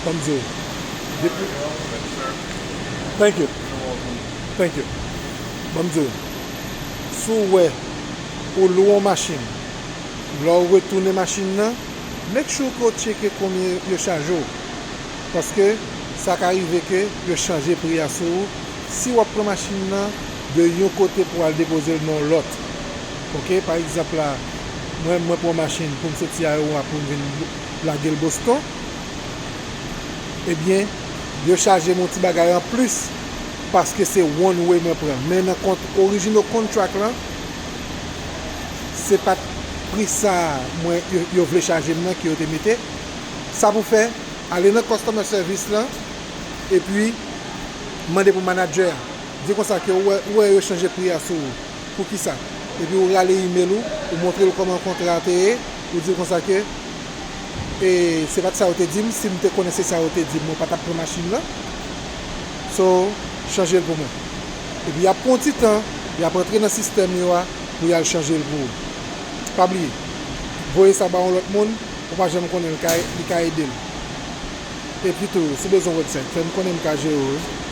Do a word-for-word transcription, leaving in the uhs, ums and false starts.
Ban m di w. Depi. Thank you. Thank you. Ban m di w. Si w wè ou lwe yon machin, lè w retounen machin nan, make sure ke w tcheke konbyen yo chaje w. Paske sa ka rive ke yo chanje pri a sou ou si w ap pran machin nan de yon kote pou w al depoze l nan yon lòt. Oke, pa egzanp la, mwen, mwen pran yon machin pou m soti Iowa pou m vin lage l Boston. Ebyen, yo chaje m yon ti bagay anplis paske se one way mwen pran. Men nan kont, original contract lan, se pa t pri sa a mwen, yo, yo vle chaje m nan ke yo te mete. Sa pou fè, ale nan customer service lan, epi mande pou manager a. Di konsa ke ou wè, ou wè yo chanje pri a sou ou. Poukisa? Epi ou rale email ou, ou montre l kòman kontra a te ye, ou di l konsa ke, e, se pa t sa yo te di m, si m te konnen se sa yo te di m, mwen pa t ap pran machin nan. So, chanje l pou mwen. Epi y ap pran yon ti tan, y ap antre nan sistèm yo a pou y al chanje l pou ou. Pa bliye, voye sa ba yon lòt moun, ou pa janm konnen li ka, li ka ede l. Epi tou, si w bezwen website, fè m konnen, m ka jere w, wi.